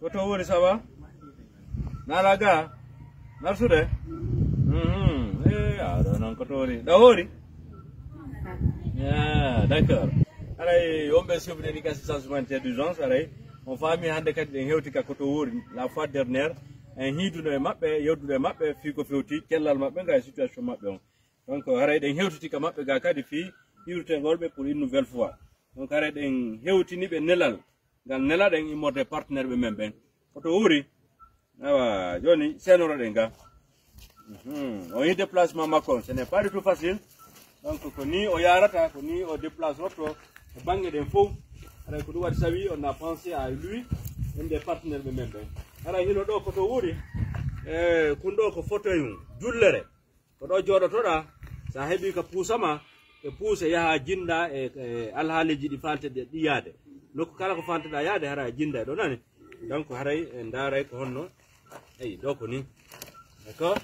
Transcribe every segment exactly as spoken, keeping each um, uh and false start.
Ko to woni, ça va? Nala ga? Narsude? Mhm. Eh, aɗo non ko to woni? Ɗa hoori? Ah, d'accord. Aray, on ɓe suivre ni ka assistance humanitaire d'urgence, aray. On faami hannde kadi ɗen hewti ka ko to woni la fois dernière. En hiiduno e maɓɓe, yewduno e maɓɓe, fii ko fewti cellal maɓɓe, nga e situation maɓɓe on. Donc, haray ɗen hewtiti ka maɓɓe ga kadi fii iwritengol ɓe pour une nouvelle fois. Donc, haray ɗen hewtini ɓe nelal, ngal nelaɗen immorde partenaire ɓe men ɓen. Ko to wuri, awa, jooni seenoroɗen ga. Mhm. On yi déplacement makko on, ce n'est pas du tout facile. Donc, ko ni o yarata, ko ni o déplace rotto, e bannge ɗen fof. Haray ko ɗum waɗi sawi on a pensé à lui, en des partenaires ɓe men ɓen. Haray hino ɗo ko to wuri, e kun ɗo ko fauteuil jullere. Ko ɗo jooɗotoɗaa, so a heɓii ka puusa ma, ɓe puuse yaha jinda e, e alhaaliiji ɗi faalteɗaa ɗi yaade. Nokku kala ko faalteɗaa yaade, hara a jinda e ɗo nani. Donc, haray en ndaaray ko honno, eyi, ɗo ko ni. D'accord?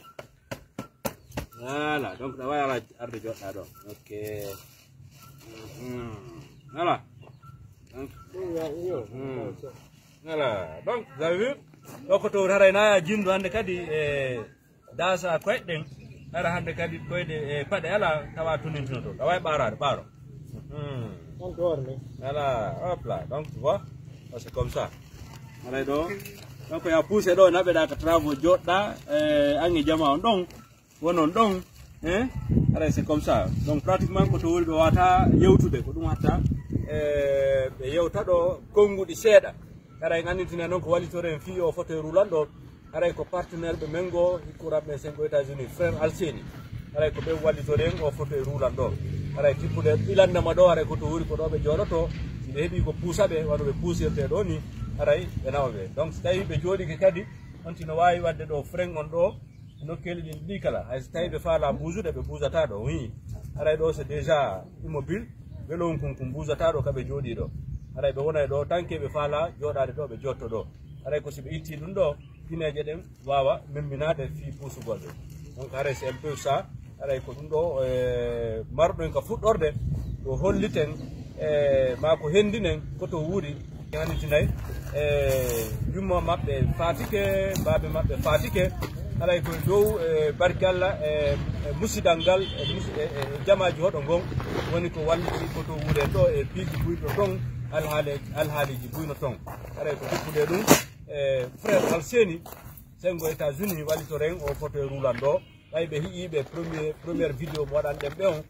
Voilà, donc, ɗa waawi ala arde jooɗoɗaa ɗo. Ok. Mhm. Voilà. Donc, mhm. Voilà. Donc, vous avez vu? Ɗo ko to haray na ya jindo hannde kadi, e, Daasa koyɗe ɗen, hara hannde kadi koyɗe e paɗe alaa, tawa tunintinoto, tawa e ɓaaraade, ɓaaro. Hmm. On to orne. Voilà, hop là. Donc, tu vois, c'est comme ça. Haray ɗo, donc, ya poussé ɗo, naɓe ɗa ka travaux joɗɗa, e, ange jama on ɗon, wonon ɗon, hein? Haray c'est comme ça. Donc, pratiquement, ko to woni ɓe wata yewtude, ko ɗum hatta, e, ɓe yewta ɗo konnguɗi seeɗa. Haray en annitinay non ko wallitoren fii o fauteuil roulant ɗo. Haray ko partenaire ɓe men goo, hikkuramɓe Sengo États-Unis, frère Alseni. Haray ko ɓe wallitoren o fauteuil roulant ɗo. Haray tippude ilannama ɗo, haray ko to wuri ko ɗo ɓe jooɗoto. Si ɓe heɓii ko puusa ɓe, wano ɓe puusirte ɗo ni, haray ɓe nawa ɓe. Donc, si tawii ɓe jooɗike kadi, on tino waawi waɗde ɗo frein on ɗo, nokkeeli ɗin ɗi kala, hay so tawii ɓe faalaa buusude, ɓe buusataa ɗo. Wi, haray ɗo c'est déjà immobile, welo on kun, kun buusataa ɗo ka ɓe jooɗii ɗo. Haray ɓe wonay ɗo, tanke ɓe faalaa jooɗaade ɗo, ɓe jotto ɗo. Haray ko si ɓe ittii ɗum ɗo, pineeje ɗen waawa memminaade fii puusugol ɓe. Donc, haray c'est un peu ça. Haray ko ɗum ɗo, e, marɗon ka fuɗɗorde, ɗo holliten, e, maa ko hendinen, ko to wuuri, yanitinay, e, yumma maɓɓe faatike, baabe maɓɓe faatike. Haray ko e dow, e, barki Alla, e, e musidal ngal, e mus-, e, e, e jamaaji hoɗo ngon, woni ko walliti ko to wuuren ɗo, e piiji buyɗo ton, alhaale-, alhaaliiji buyno ton. Haray ko jokkude ɗum, e, frère Alseni, Sengo États-Unis, wallitoren o fauteuil roulant ɗo. Ɓay ɓe hi'i ɓe premier, première vidéo mo waɗanɗen ɓe on,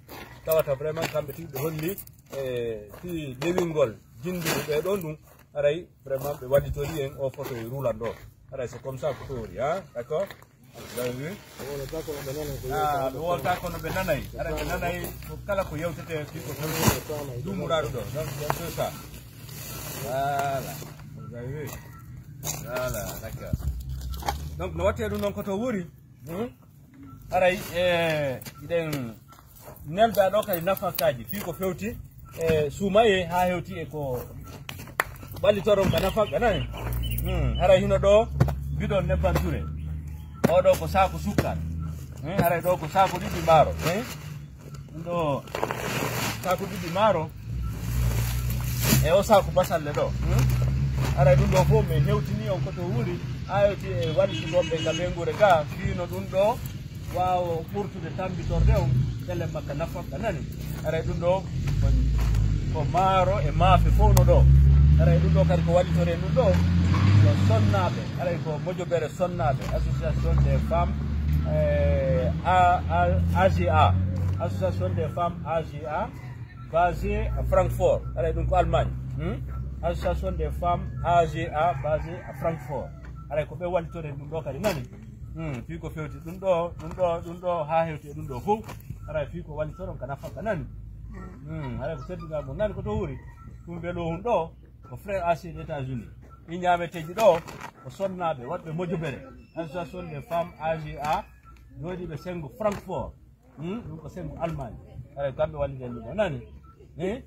tawata vraiment kamɓe tigi ɓe holli, e, fii newingol jinduɓe ɓe ɗon ɗum, haray vraiment ɓe wallitori en o fauteuil roulant ɗo. Haray c'est comme ça ko to woni, hein, d'accord? Vous avez vu? Ah, ɓe wolta kono ɓe nanay. Haray ɓe nanay ko kala ko yewtete fii ko tawti duumoraaɗo ɗo. Donc, c'est un peu ça. Voilà. Vous avez vu? Voilà, d'accord. Donc, no wattee ɗum noon ko to wuri. Hmm? Haray, e, hiɗen nelda ɗo kadi nafakaaji, fii ko fewti e suumayee haa hewti e ko wallitoron ka nafaka, nani? Hmm, haray hino ɗo bidon nebban ture. Oo ɗo ko saaku sukkar. Hmm, haray ɗo ko saaku ɗiɗi maaro. Hmm? Ɗum ɗo saaku ɗiɗi maaro e o saaku basalle ɗo. Hmm? Haray ɗum ɗo fof min hewtini on ko to wuri, haa hewti e wallitugol ɓe ka ɓeynguure ga, fii no ɗum ɗo waawa ɓurtude tambitorde on, ɗele makka nafakka nani. Haray ɗum ɗo ko, ko maaro e maafe fof no ɗo. Haray ɗum ɗo kadi ko wallitoren ɗum ɗo, ko sonnaaɓe. Haray ko mojobere sonnaaɓe, Association des Femmes, eh, A-, A-, A G A. Association des Femmes A G A, basée à Francfort. Haray ɗum ko Allemagne. Hmm? Association des Femmes A G A, basée à Francfort. Haray ko ɓe wallitoren ɗum ɗo kadi nani. Hmm, fii ko fewti ɗum ɗo, ɗum ɗo, ɗum ɗo, haa hewti e ɗum ɗo fof. Haray fii ko wallitoron ka nafakka nani. Hmm, haray ko teddungal mum nani ko to wuri. Ɗum welo hun ɗo, ko frère Asie des États-Unis. Ɗi ñaameteeji ɗo, ko sonnaaɓe, waɗɓe mojobere. Association des Femmes A G A, jooɗiiɓe Sengo Francfort. Hmm? Ɗum ko Sengo Allemagne. Haray kamɓe walliten ɗum ɗo, nani? Eh?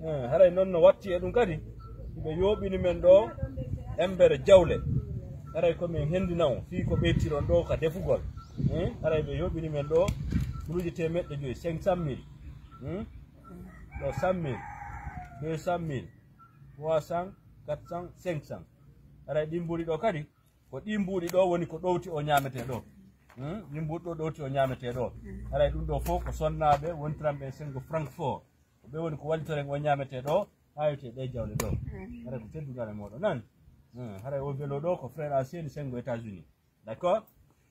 Eh, haray non no watti e ɗum kadi. Ɓe yooɓini men ɗo embere jawle. Haray ko min hendina on, fii ko ɓeytiron ɗo ka defugol. Eh? Haray ɓe yooɓini men ɗo guluuje teemeɗɗe joyi, cinq cent mille. Hmm? Ɗo cent mille, deux cent mille, trois cents, quatre cents, cinq cents. Haray ɗin mbuuɗi ɗoo kadi, ko ɗii mbuuɗi ɗoo woni ko ɗowti o ñaametee ɗoo. Hmm? Ɗin mbuuɗi ɗoo ɗowti o ñaametee ɗoo. Haray ɗum ɗoo fof ko sonnaaɓe wontiranɓe e senngo Francfort. Ko ɓe woni ko wallitoren o ñaametee ɗoo, haa yewtee ɗee jawle ɗoo. Haray ko teddungal e mooɗon, nani? Hmm, haray o velo ɗoo ko Frère Alseni senngo États-Unis. D'accord?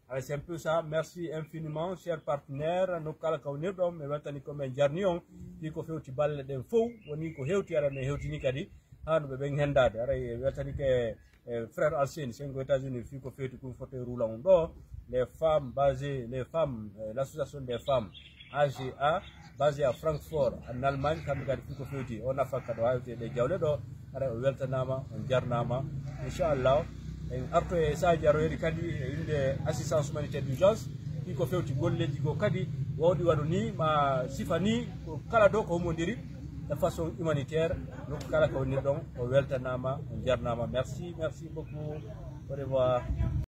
Haray c'est un peu ça. Merci infiniment, cher partenaire. No kala ka wonirɗon, mi weltani ko men jarni on. Fii ko fewti balle ɗen fow, woni ko hewti, haray men hewtini kadi. Haa no ɓe ɓen hendaade. Haray weltani ke, eh, Frère Alseni, senngo États-Unis, fii ko fewti kun fauteuil roulant on ɗoo. Les femmes basées, les femmes, eh, l'association des femmes A G A, basée à Francfort, en Allemagne, kamɓe kadi fii ko fewti o nafaka ɗo hawti e ɗee jawle ɗoo, haray o weltanaama, on jarnaama. Inchallah, en arto e sahaa jaroyri kadi e innde assistance humanitaire d'urgence, fii ko fewti golleeji goo kadi, wawɗi waɗu nii, ma sifa nii, ko kala ɗoo ko humondiri, de façon humanitaire, nokku kala ko wonirɗon, o weltanaama, on jarnaama. Merci, merci beaucoup. Au revoir.